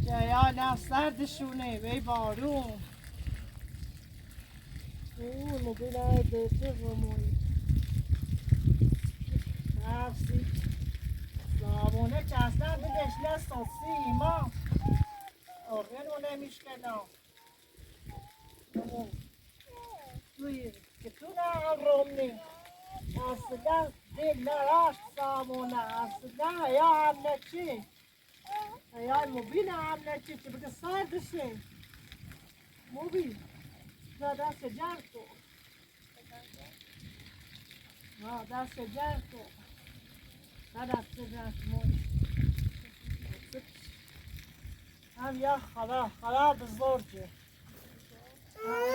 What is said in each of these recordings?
یا نه سردشونه بی بارون. اوه موبیل های بیتی غمونی تفسی صابونه که اصلا دلش نسوت سیما آخر نمیشکنم توی که تو نه رومنی اصلا دل نداشت صابونه اصلا یا هم چی یا موبیل هم چی چی بگه سردشه موبیل نه دست جمع کن. نه دست جمع کن. نه دست جمع کن. هم یا خلا خلا بزرگه.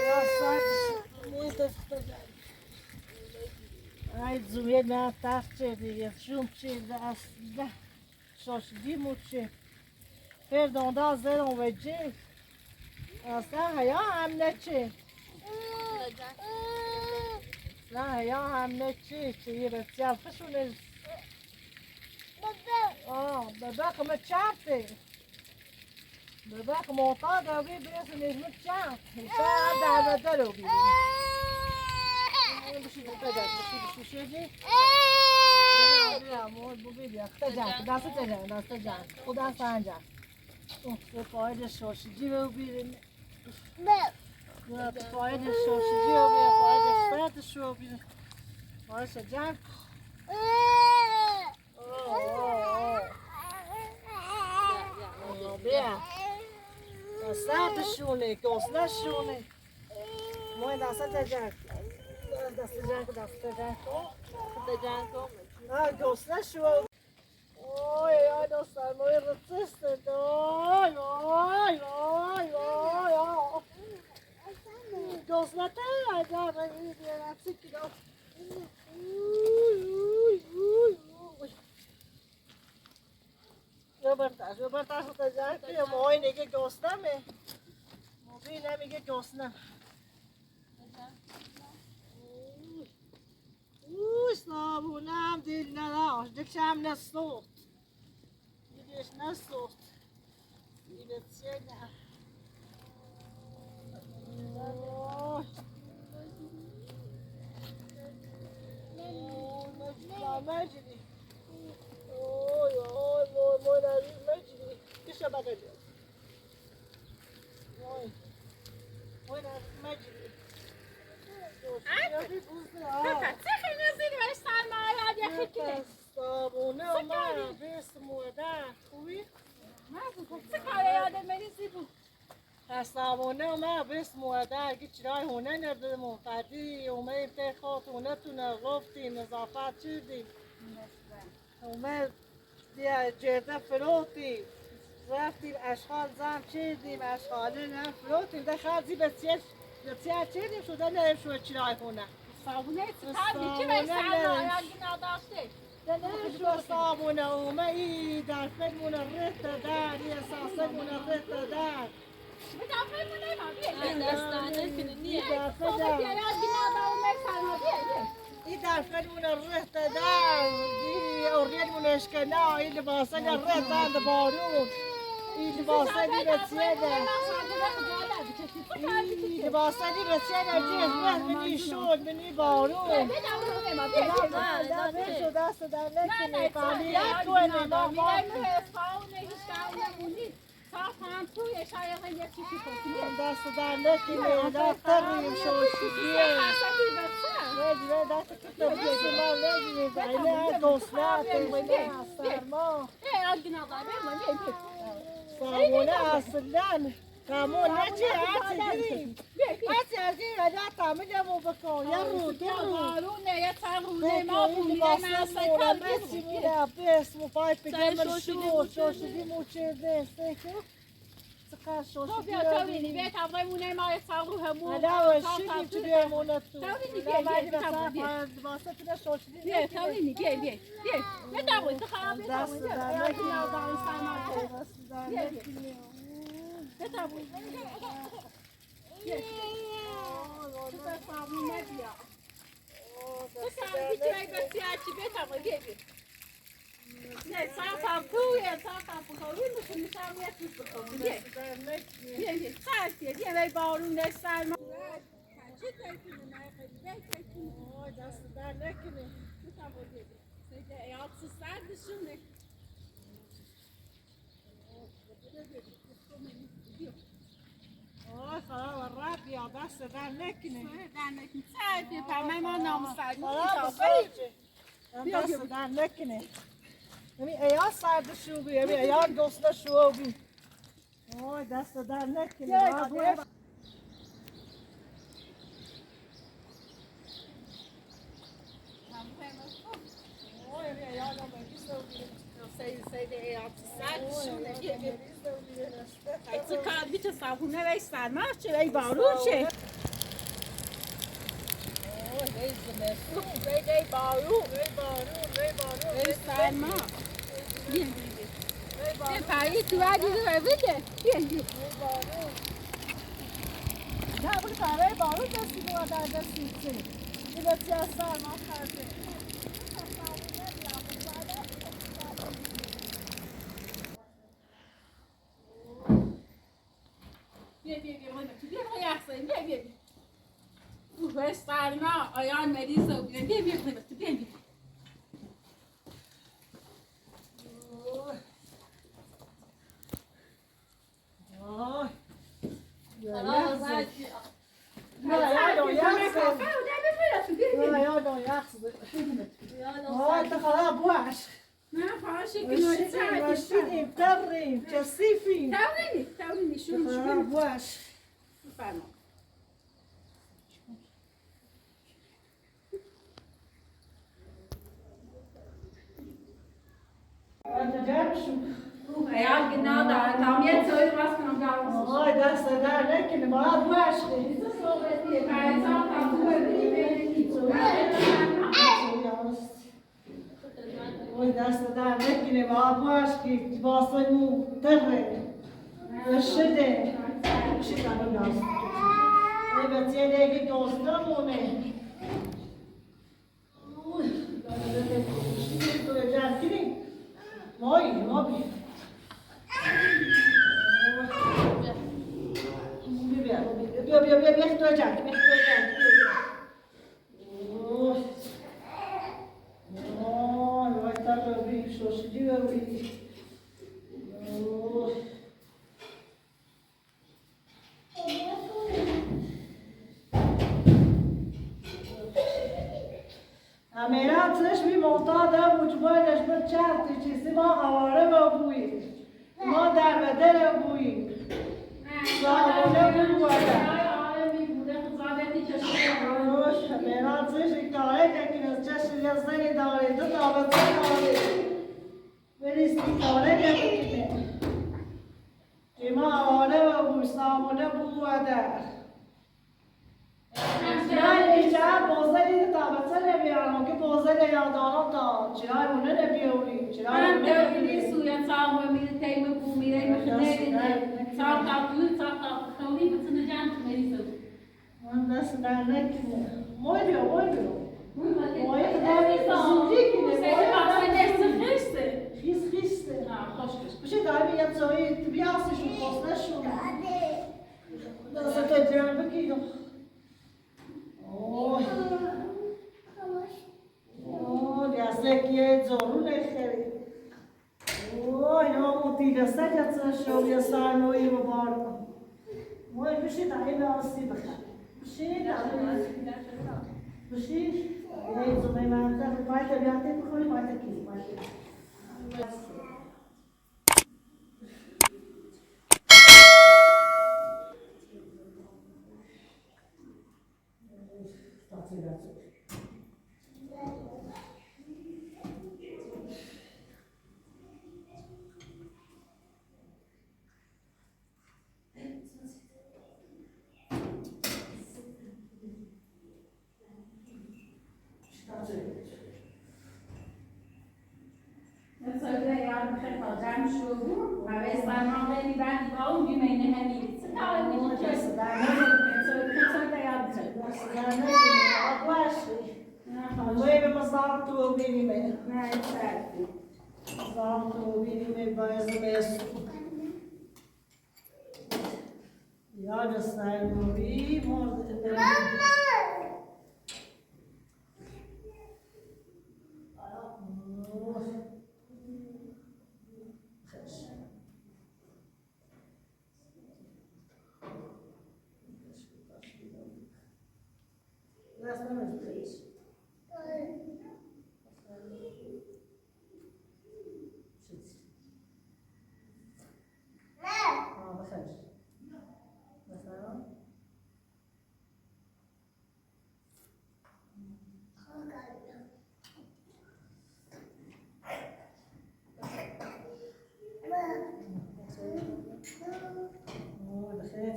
یا سردشه موی دست جمع. Ay zuye na tarçe diye şum çe aslında şaşırdım uçe. Perdonda zero vece. Aslında ya hem ne çe. لا يا عم نتشي شي تعرفش ولا باباك ما تشعرتي باباك معتاد بي بس نجم تشعر ساعد على دلو بي باش باش باش باش خدا سنجا فاید شوشیجی رو بیرین فاید شوشیجی رو بیرین فاید سرد شو بیرین فاید جمع بیا سردشونه گسنشونه موی دست جمع دست جمع دست جمع جمع گسنشو Oj, oj, dostałem moje rodziste. Oj, oj, oj, oj, oj. Gosnate, ja, ja, mooi nigga gosname. Mobi nigga gosna. صابونم دل نداشت دلشم نسوخت دلش نسوخت دلت مجدي اوي اوي موي موي مجدي كيش بقى موي وين مجدي صابونه ما باسم وداع خوبی صابونه ما باسم وداع قلت راي هنا نبدا منفردي وما يبدا خاطونتنا غرفتي نظافات شدي وما جرده فروتي رفتیم اشغال زم چیدیم اشغال نه فروتیم ده خرزی بسیار بسیار چیدیم شده نه شو چرای خونه ده شو صابونه و ما ای در فیلمون رت در ای اساسمون رت در ای در فیلمون رت در ای اوریل اشکنا ای لباسن رت در بارون ای لباسن بسیار ای لباسن بسیار جیز منی شد منی بارون نه نه دست در نکنی فعالیت کنی ما دست در نکنی دست شوشیه دست که ما نجی نه گسلت سرما صابونه اصلا قامون نجي عاتي عاتي عاتي هذا تعمل يا مو بكون يا رو بس مو فايت بجمل شو شو شو دي مو شي لا شو دي مونتو دست در نکنه. آه خراب الرب يا دست در نکنه. دست در نکنه. یعنی ایا سرد شو بی، یعنی ایا دوست شو بی. آه دست در نکنه. دست در نکنه با باش که واسه تره شده چی کنم دست ای بچه دیگه دوستمونه مای ما بی بیا بیا بیا بیا تو جان بیا تو جان. ما در بدر بوییم سالانه بوده داره دو تا بچه داره بریستی داره نمی‌کنه که ما آره و سامانه بوده نه بیچاره بازاری تا بچه نمیارم که بازاری یادارم تا چرا اونه نمیاری چرا اونه نمیاری سویان سامو میره تیم بو میره میره ساعت تا ساعت تا خالی بتونه جان میریسو من دست در نکنه مویو مویو خیس خیسته بشه دایمی یه چایی بیاسشون خواستشون دست تو جمع بگیرم. اوه اوه دسته زورو نخری. اوه اینا موتی دسته که شو یه سرمایه و بار موی بشه دایمی آسی بخر بشه دایمی بشه ای زمین من باید بیاتی بخوری باید کیس باید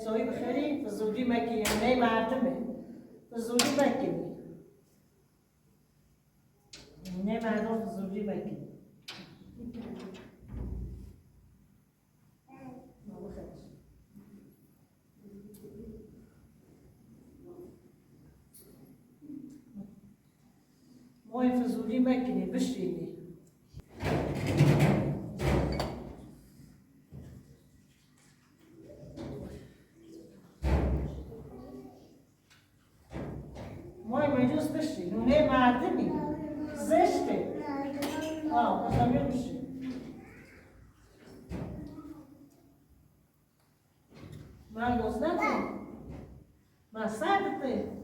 سوی بخیری فزولی مکی نه مردمه فزولی مکی نه مردم فزولی مکی موی فزولی مکنی بشینی. موی مجوز بشین نونه مردمی زشته. آه بخمیر بشین. من گزنته من سردته.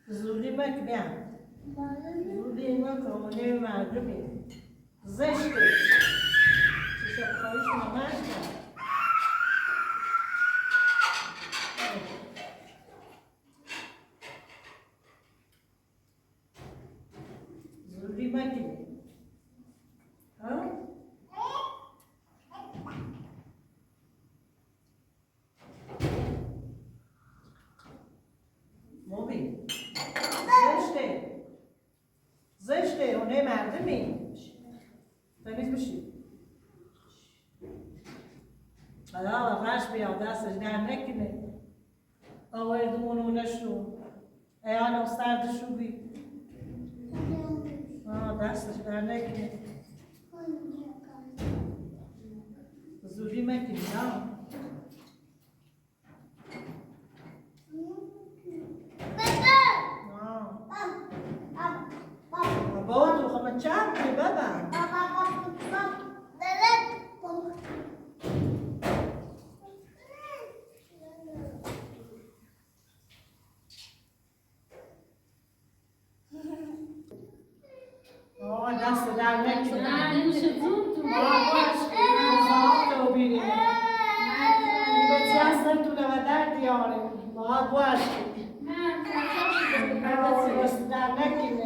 زوری مکبیم زوری مکرمونه مردمی زشته چشم خواهیش نمشتم. زوری مکنی ها؟ موبی زشته زشته اونه مردمی تمیز بشی. حالا رش بیاد دستش در نکنه آوردمون اونشو ایانا سردشو بی آه دستش در نکنه زوری مکنی نه بابا تو خب چند بابا آه دست در نکنه. نه نمیشه زود تو آه تو بیریم بچه هستم تو نو در دیاره باید باش. نه دست در نکنه.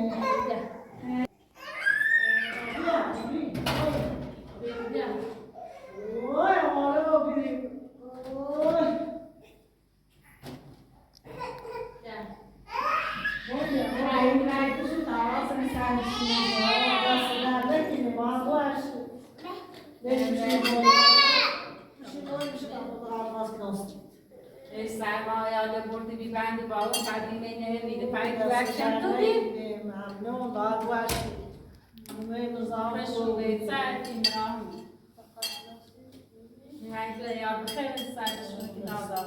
سرمایه بردی بیبندی با اون قدیمه نمیده پنج بکشم تو بی ممنون باید باش. خوشوبه سرتیم راهی مگه یا بخیر سرشون که نازا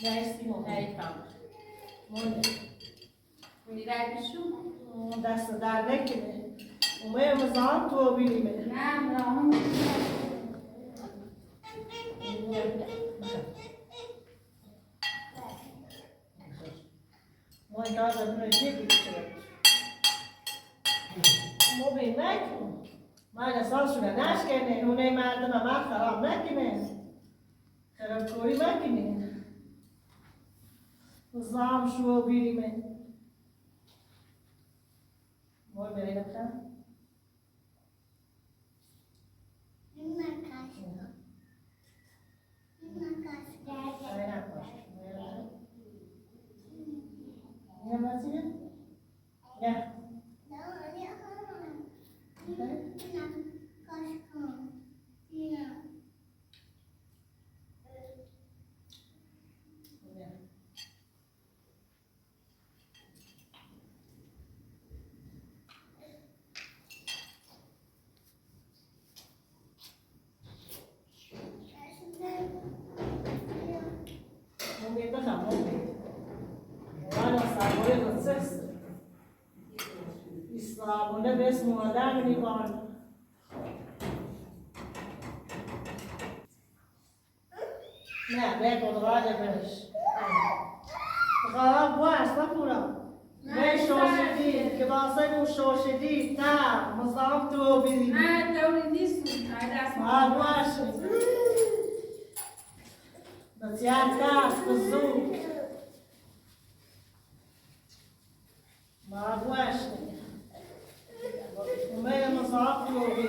مرسی مامان. میره بشو دست در نکنه اومه مزان تو بیریمه. نه راهم ما این کار رو نگیریم. مو نکن. من احساسشونه نشکنه. اونه مردم من خراب نکنه. خرابکاری مکنه. زام شو بیریمه. مو بریم بخیر. Yeah. باسم ودعني بعد. لا باكل غالي باش غراب واش صفورة باش شوشدي كباسين وشوشدي تا مصابتو بي Ah, واش بس يا كاس بالزوق ما واش وما مصابتو بي